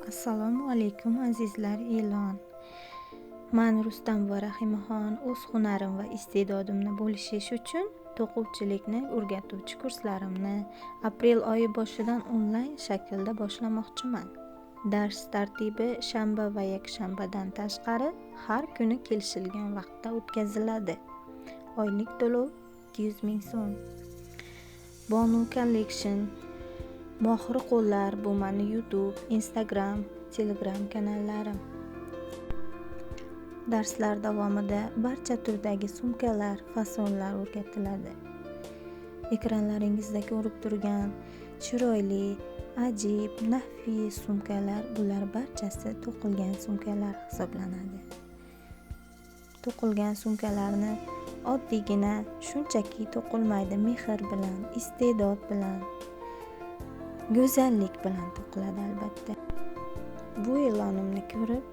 Assalomu alaykum azizlar, e'lon. Man Rustamova Rahimaxon o'z hunarim va iste'dodimni bo'lishish uchun to'quvchilikni o'rgatuvchi kurslarimni aprel oyi boshidan onlayn shaklda boshlamoqchiman. Dars tartibi shanba va yakshanbadan tashqari har kuni kelishilgan vaqtda o'tkaziladi. Oylik to'lov 200 ming so'm. Bonu Collection, Mohir qo'llar bu meni YouTube, Instagram, Telegram kanallarim. Darslar davomida barcha turdagi sumkalar, fasonlar o'rgatiladi. Ekranlaringizda ko'rib turgan chiroyli, ajib, nafis sumkalar, bular barchasi to'qilgan sumkalar hisoblanadi. To'qilgan sumkalarni oddiygina shunchaki to'qilmaydi, mehr bilan, iste'dod bilan, go'zallik bilan to'qiladi albatta. Bu e'lonimni ko'rib,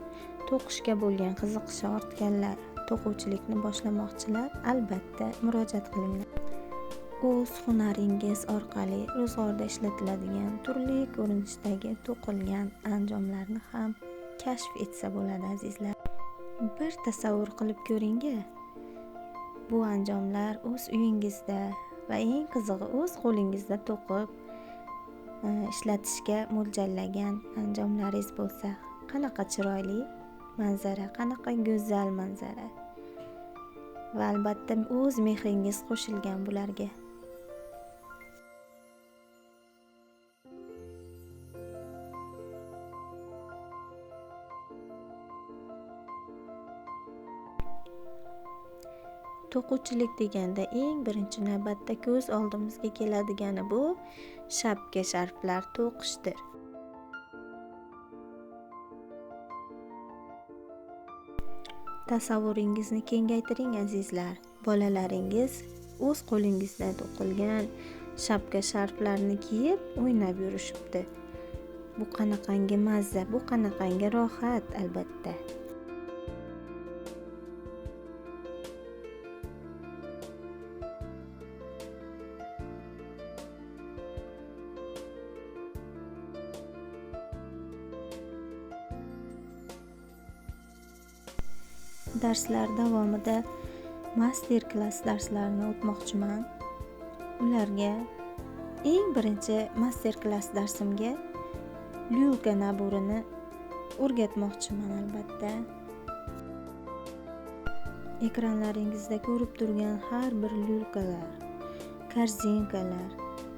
to'qishga bo'lgan qiziqishi ortganlar, to'quvchilikni boshlamoqchilar albatta murojaat qilinglar. O'z hunaringiz orqali ro'zg'orda ishlatiladigan turli ko'rinishdagi to'qilgan anjomlarni ham kashf etsa bo'ladi azizlar. Bir tasavvur qilib ko'ring-a. Bu anjomlar o'z uyingizda va eng qizig'i o'z qo'lingizda to'qib ishlatishga mo'ljallagan anjomlaringiz bo'lsa, qanaqa chiroyli manzara, qanaqa go'zal manzara. Va albatta o'z mehringiz qo'shilgan bularga. To'quvchilik deganda eng birinchi navbatda ko'z oldimizga keladigani bu shapka sharflar to'qishdir. Tasavvuringizni kengaytiring azizlar. Bolalaringiz o'z qo'lingizda to'qilgan shapka sharflarni kiyib o'ynab yurishibdi. Bu qanaqangi mazza, bu qanaqangi rohat albatta. Darslar davomida master klass darslarini o'tmoqchiman. Ularga eng birinchi master klass darsimga lyulka naborini o'rgatmoqchiman albatta. Ekranlaringizda ko'rib turgan har bir lyulkalar, korzinkalar,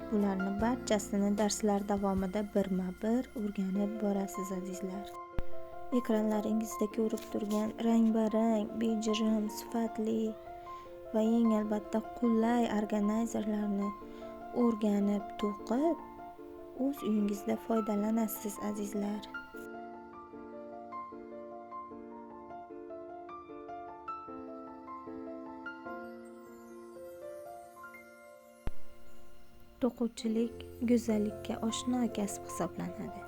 bularni barchasini darslar davomida birma-bir o'rganib borasiz azizlar. Ekranlaringizda ko'rib turgan rang-barang, bejirim, sifatli va eng albatta qulay organayzerlarni o'rganib, to'qib, o'z uyingizda foydalanasiz azizlar. To'quvchilik go'zallikka oshno kasb hisoblanadi.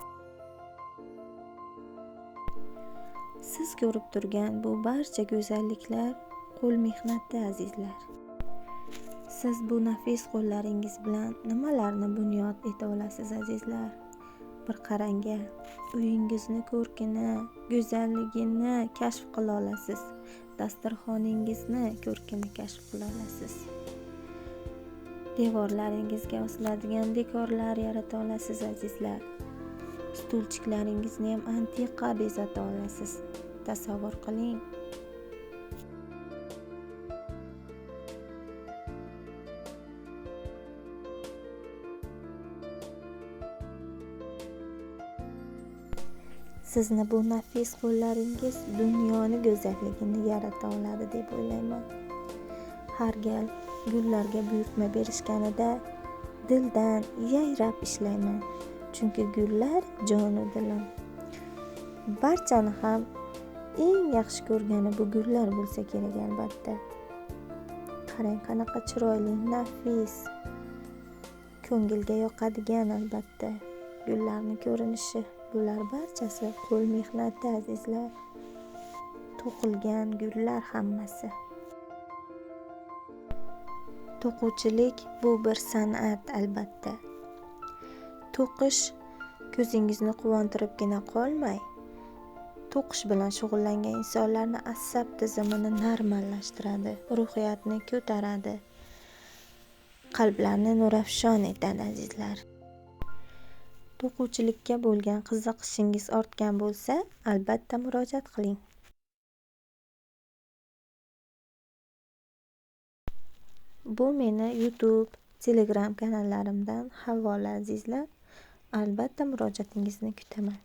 Siz ko'rib turgan bu barcha go'zalliklar qo'l mehnati azizlar. Siz bu nafis qo'llaringiz bilan nimalarni bunyod eta olasiz azizlar? Bir qarang-a, uyingizni ko'rkini, go'zalligini kashf qila olasiz. Dasturxoningizni ko'rkini kashf qila olasiz. Devorlaringizga osiladigan dekorlar yarata olasiz azizlar. Stulchiklaringizni ham antiqa bezata olasiz. Tasavvur qiling. Sizni bu nafis qo'llaringiz dunyoni go'zalligini yarata oladi deb o'ylayman. Har gal gullarga buyurtma berishganida dildan yayrab ishlayman. Chunki gullar jonu dilim. Barchani ham eng yaxshi ko'rgani bu gullar bo'lsa kerak albatta. Qarang, qanaqa chiroyli, nafis, ko'ngilga yoqadigan albatta gullarning ko'rinishi. Bular barchasi qo'l mehnati azizlar. To'qilgan gullar hammasi. To'quvchilik bu bir san'at albatta. To'qish Ko'zingizni quvontiribgina qolmay, to'qish bilan shug'ullangan insonlarni asab tizimini normallashtiradi, ruhiyatni ko'taradi, qalblarni nurafshon etadi azizlar. To'quvchilikka bo'lgan qiziqishingiz ortgan bo'lsa, albatta murojaat qiling. Bu meni YouTube, Telegram kanallarimdan havola azizlar. Albatta murojaatingizni kutaman.